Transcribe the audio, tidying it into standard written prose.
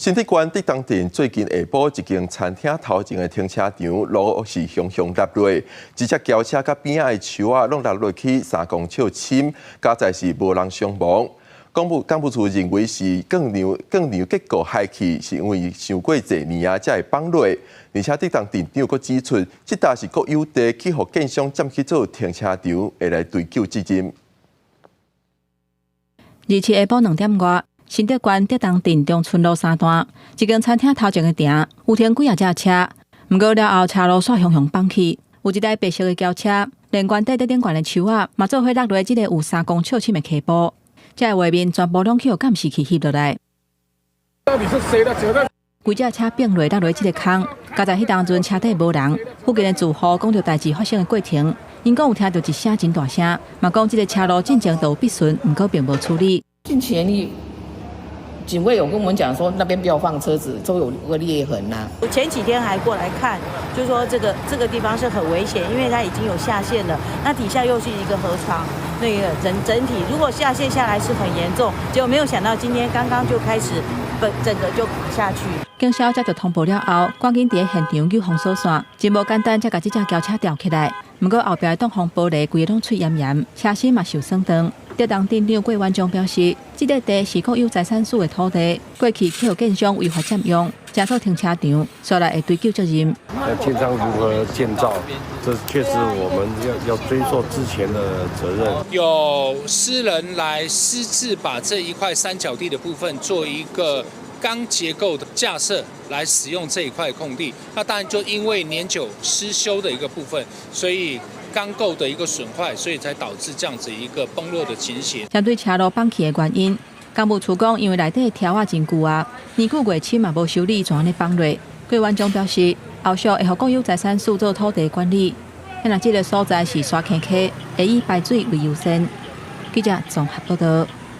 新竹縣竹東鎮最近下晡一間餐廳頭前的停車場路是雄雄落落，一隻轎車佮邊仔的樹仔攏落落去3公尺深，佳在是無人傷亡。工務處認為是鋼梁結構害去，是因為傷過濟年啊，才會崩落。而且竹東鎮長閣指出，這搭是國有地，去予建商佔去做停車場，會來追究責任。27下晡2點外，新竹縣竹東鎮中村路3段，一間餐廳頭前的埕有停幾仔隻車，毋過了後車路煞雄雄崩去，有一台白色的轎車，連懸綴佇頂懸的樹仔，嘛做伙落落這个有3公尺深的溪埔，這个畫面全部攏去予監視器翕落來。到底是誰的責任？規隻車變落落落這个空，佳在彼當陣車底無人，附近的住戶講著代誌發生的過程，𪜶講有聽著一聲真大聲，嘛講這个車路進前就有筆順，毋過並無處理。近前警衛有跟我們講說，那邊不要放車子，都有個裂痕呐。我前幾天還過來看，就說這個地方是很危險，因為它已經有下陷了，那底下又是一個河床，那個整體如果下陷下來是很嚴重，結果沒有想到今天剛剛就開始本整個就下去。警消接到通報了後，趕緊佇現場救封鎖線，真無簡單，才共這隻轎車吊起來。毋過後壁的擋風玻璃規个攏碎嚴嚴，車身嘛受損斷。竹東鎮長郭元忠表示，這個地是國有財產署的土地，過去去予建商違法佔用，成做停車場，煞來會追究責任。那建商如何建造，這確實我們要追溯之前的責任。有私人來私自把這一塊三角地的部分做一個鋼結構的架設來使用這一塊空地，那當然就因為年久失修的一個部分，所以鋼構的一個損壞，所以才導致這樣子一個崩落的情形。針對車路崩去的原因，工務處講，因為內底的柱仔真舊啊，年久月深嘛無修理，就按呢崩落。郭元忠表示，後續會予國有財產署做土地管理，若這個所在是沙坑溪，會以排水為優先。記者綜合報道。